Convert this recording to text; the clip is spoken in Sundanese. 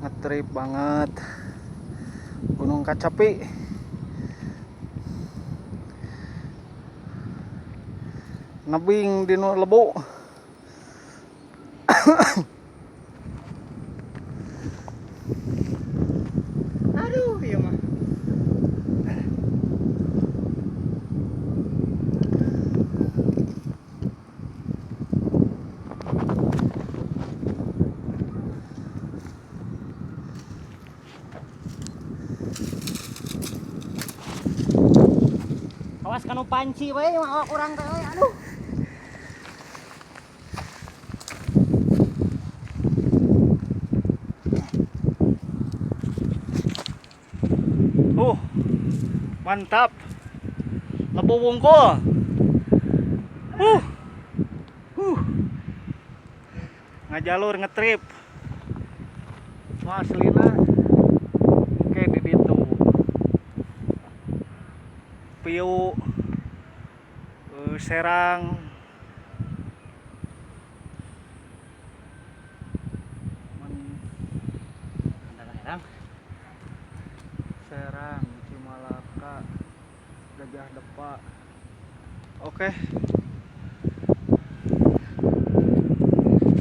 Ngetrip banget. Gunung Kacapi. Nebing di nu lebu. Aduh, ieu mah. Awas kanu panci we mah awak urang teh euy, aduh. Mantap. Lebu wungkul. Ngajalur ngetrip. Wah, aslina oke di ditu. Piu, Serang. Serang, Cimalaka, Gajah Depa. Oke.